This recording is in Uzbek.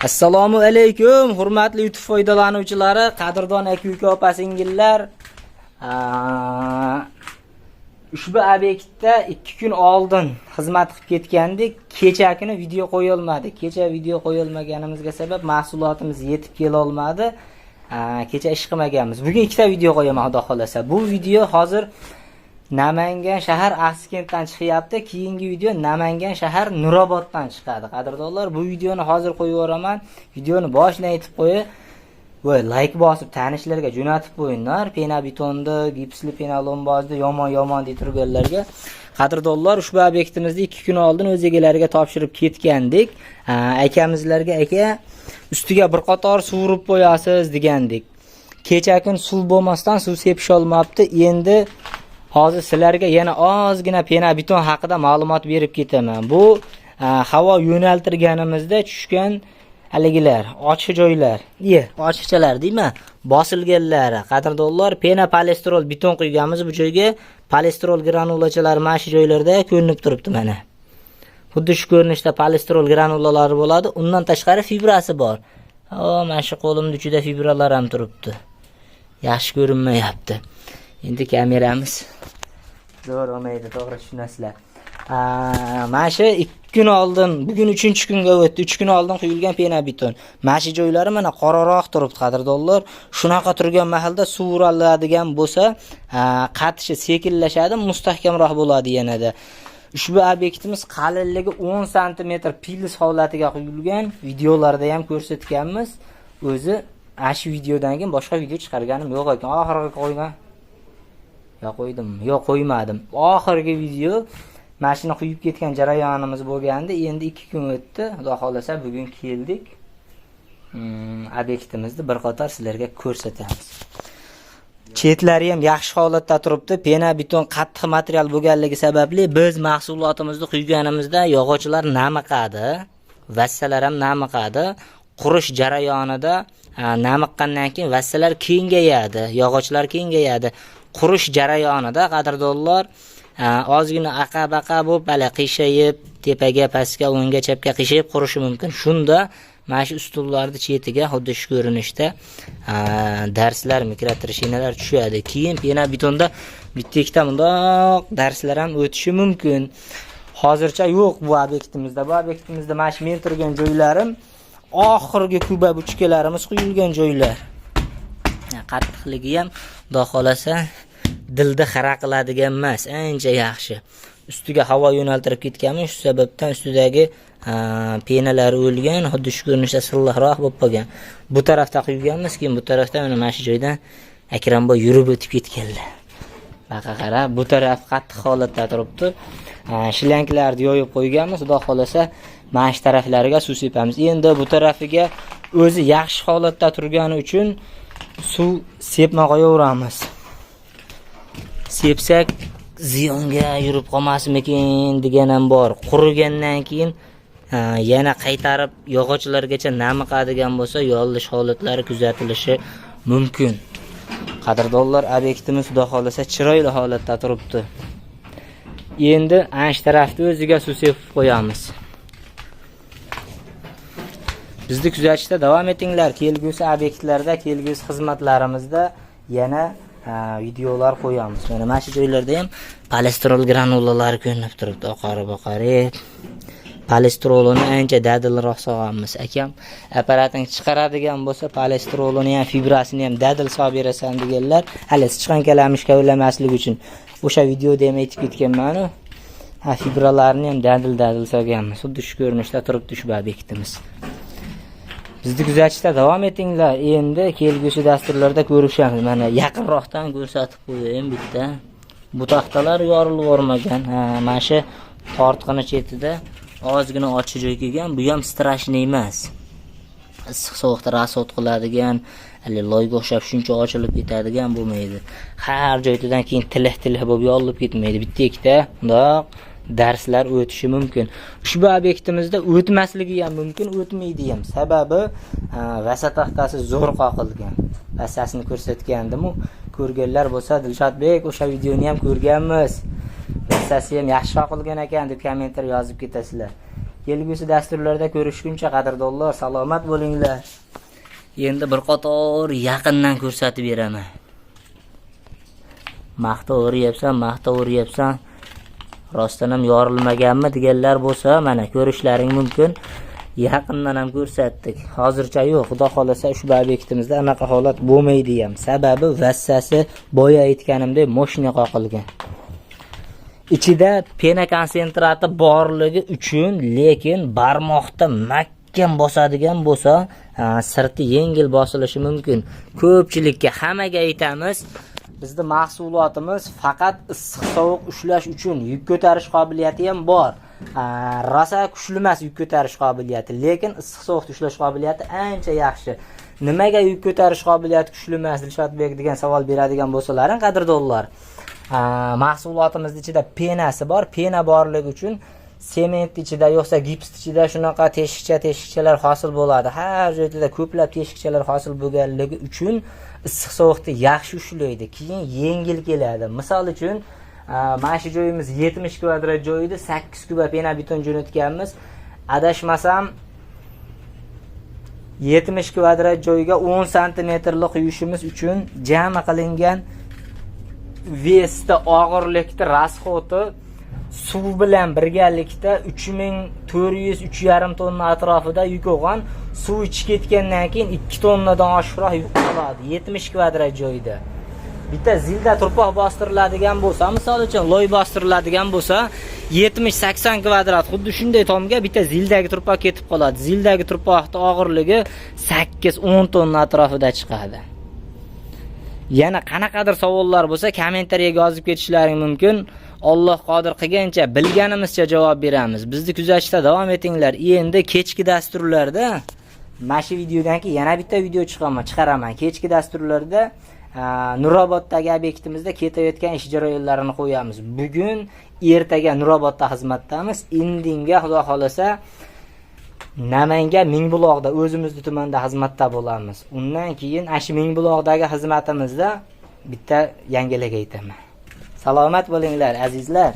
Assalomu alaykum, hurmatli YouTube foydalanuvchilari, qadrdon aka-uka, opa-singillar. Ushbu obyektda 2 kun oldin xizmat qilib ketgandik. Kecha kuni video qo'yilmadi. Kecha video qo'yilmaganimizga sabab mahsulotimiz yetib kela olmadi. Kecha ish qilmaganmiz. Bugun ikkita video qo'yaman, xudo xolasa. Bu video hozir Namangan shahar Axsikentdan chiqyapti. Keyingi video Namangan shahar Nuroboddan chiqadi. Qadrdonlar, bu videoni hozir qo'yib yuboraman. Videoni boshidan aytib qo'yib, voy, like bosib tanishlarga jo'natib qo'yinglar. Pena betonni, gipsli penalombozni yomon yomon deb turganlarga. Qadrdonlar, ushbu obyektimizni 2 kun oldin o'z egalariga topshirib ketgandik. Akamizlarga aka ustiga bir qator suv urib qo'yasiz degandik. Kecha kun suv bo'lmasdan suv sepish olmabdi. Endi hozir sizlarga yana ozgina pena beton haqida ma'lumot berib ketaman. Bu havo yo'naltirganimizda tushgan haligilar, ochiq joylar, iye, ochiqchalar deyman, bosilganlari. Qadrdonlar, pena polisterol beton quyganmiz bu joyga. Polisterol granulachalari mana shu joylarda ko'rinib turibdi mana. Xuddi shu ko'rinishda polisterol granulalari bo'ladi. Undan tashqari fibrasi bor. O, mana shu qo'limning uchida fibralar ham turibdi. Yaxshi ko'rinmayapti. Endi kameramiz zo'r olmaydi, to'g'ri tushunasizlar. Mana shu 2 kun oldin, bugun 3-kunga o'tdi. 3 kun oldin quyilgan pena beton. Mana shu joylari mana qoraroq turibdi, qadrdonlar. Shunaqa turgan mahalda suv uriladigan bo'lsa, qatishi sekinlashadi, mustahkamroq bo'ladi yanada. Ushbu obyektimiz qalinligi 10 sm pils holatiga quyilgan. Videolarda ham ko'rsatganmiz. O'zi ana shu videodan keyin boshqa video chiqarganim yo'q ekan. Oxirgi qo'ygan. Yo qo'ydim, yo'q qo'ymadim. Oxirgi video mana shuni quyib ketgan jarayonimiz bo'lgandi. Endi 2 kun o'tdi. Xudo xolasa bugun keldik. Obyektimizni bir qator sizlarga ko'rsatamiz. Chetlari ham yaxshi holatda turibdi. Pena beton qattiq material bo'lganligi sababli biz mahsulotimizni quyganimizda yog'ochlar namiqadi, vassalar ham namiqadi. Qurish jarayonida namiqqandan keyin vassalar kengayadi, yog'ochlar kengayadi. Qurish jarayonida, qadrdonlar, ozgina aqa-baqa bo'lib, hali qiyshayib, tepaga, pastga, o'ngga, chapga qiyshayib qurishi mumkin. Shunda mana shu ustunlarni chetiga xuddi shu ko'rinishda darslar, микротрещина lar tushadi. Keyin pena betonda bitta ikkita bundoq darslar ham o'tishi mumkin. Hozircha yo'q bu obyektimizda. Bu obyektimizda mana shu men turgan joylarim oxirgi kuba buchkalarimiz quyilgan joylar. Qattiqligi ham xudo xolasa dilda xira qiladigan emas, ancha yaxshi. Ustiga havo yo'naltirib ketganmiz, shu sababdan ustidagi penalar o'lgan, xuddi shu ko'rinishda silliqroq bo'lib qolgan. Bu tarafda quyganmiz, keyin bu tarafda mana shu joydan Akramboy yurib o'tib ketganlar. Baqa qara, bu taraf qattiq holatda turibdi. Shlanglarni yoyib qo'yganmiz, xudo xolasa mana shu taraflariga suv sepamiz. Endi bu tarafiga o'zi yaxshi holatda turgani uchun suv sepmay qo'yaveramiz. Sepsak ziyonga yurib qolmasmikin degan ham bor. Qurigandan keyin yana qaytarib yog'ochlargacha namiqadigan bo'lsa, yollish holatlari kuzatilishi mumkin. Qadrdonlar, obyektimiz xudo xolasa chiroyli holatda turibdi. Endi ana shu tarafni o'ziga suv sepib qo'yamiz. Bizni kuzatishda davom etinglar. Kelgusi obyektlarda, kelgusi xizmatlarimizda yana videolar qo'yamiz. Mana shu joylarda ham polisterol granulalari ko'rinib turibdi, oqarib oqarib. Polisterolini ancha dadilroq solganmiz. Akam apparating chiqaradigan bo'lsa, polisterolini ham, fibrasini ham dadil solib berasan deganlar. Hali sichqon kalamush kavlamaslik uchun o'sha videoda ham aytib ketganman-u. Ha, fibralarni ham dadil dadil solganmiz. Xuddi shu ko'rinishda turibdi ushbu obyektimiz. Bizni kuzatishda davom etinglar. Endi kelgusi dasturlarda ko'rishamiz. Mana yaqinroqdan ko'rsatib qo'yayim bitta. Bu taxtalar yorilib yubormagan. Ha, mana shu tortqini chetida ozgina ochiq joy kelgan. Bu ham страшный emas. Issiq sovuqda расход qiladigan, hali loyga o'xshab shuncha ochilib ketadigan bo'lmaydi. Har joydan keyin tilih-tilih bo'lib yorilib ketmaydi. Bitta ikkita bundoq darslar o'tishi mumkin. Ushbu obyektimizda o'tmasligi ham mumkin, o'tmaydi ham. Sababi vasa taxtasi zo'r qoqilgan. Vasasini ko'rsatgandim-u, ko'rganlar bo'lsa, Dilshodbek, o'sha videoni ham ko'rganmiz. Vasasi ham yaxshi qoqilgan ekan deb kommentar yozib ketasizlar. Kelgusi dasturlarda ko'rishguncha qadrdonlar, salomat bo'linglar. Endi bir qator yaqindan ko'rsatib beraman. Maqta o'ryapsan, maqta o'ryapsan. Rostdan ham yorilmaganmi deganlar bo'lsa, mana ko'rishlaring mumkin. Yaqindan ham ko'rsatdik. Hozircha yo'q, xudo xolasa ushbu obyektimizda anaqa holat bo'lmaydi ham. Sababi vassasi boya aytganimdek moshina qoqilgan. Ichida pena konsentrati borligi uchun, lekin barmoqda mahkam bosadigan bo'lsa, sirti yengil bosilishi mumkin. Ko'pchilikka, hammaga aytamiz, bizni mahsulotimiz faqat issiq sovuq ushlash uchun, yuk ko'tarish qobiliyati ham bor. Rosa kuchli emas yuk ko'tarish qobiliyati, lekin issiq sovuqni ushlash qobiliyati ancha yaxshi. Nimaga yuk ko'tarish qobiliyati kuchli emas Dilshodbek degan savol beradigan bo'lsalaring, qadrdonlar, mahsulotimizni ichida penasi bor. Pena borligi uchun sement ichida yo'qsa gips ichida shunaqa teshikcha teshikchalar hosil bo'ladi. Har joyda ko'plab teshikchalar hosil bo'lganligi uchun issiq sovuqni yaxshi ushlaydi, keyin yengil keladi. Misol uchun, mana shu joyimiz 70 kvadrat joy edi, 8 kuba pena beton jo'natganmiz. Adashmasam, 70 kvadrat joyga 10 santimetrlik quyishimiz uchun jami qilingan вес da, og'irlikni расход i suv bilan birgalikda 3400, 3,5 tonna atrofida yuk olgan. Suv ichib ketgandan keyin 2 tonnadan oshiqroq yuk qoladi 70 kvadrat joyda. Bitta zilda turpoq bostiriladigan bo'lsa, misol uchun loy bostiriladigan bo'lsa, 70-80 kvadrat xuddi shunday tomga bitta zildagi turpoq ketib qoladi. Zildagi turpoqni og'irligi 8-10 tonna atrofida chiqadi. Yana qanaqadir savollar bo'lsa, kommentariyaga yozib ketishlaring mumkin. Alloh qodir qilgancha, bilganimizcha javob beramiz. Bizni kuzatishda davom etinglar. Endi kechki dasturlarda, mana shu videodan keyin yana bitta video chiqaman, chiqaraman. Kechki dasturlarda Nuroboddagi obyektimizda ketayotgan ish jarayonlarini qo'yamiz. Bugun, ertaga Nurobodda xizmatdamiz. Indinga xudo xolasa Namangan, Mingbuloqda, o'zimizni tumanda xizmatda bo'lamiz. Undan keyin ana shu Mingbuloqdagi xizmatimizda bitta yangilik aytaman. Salomat bo'linglar, azizlar.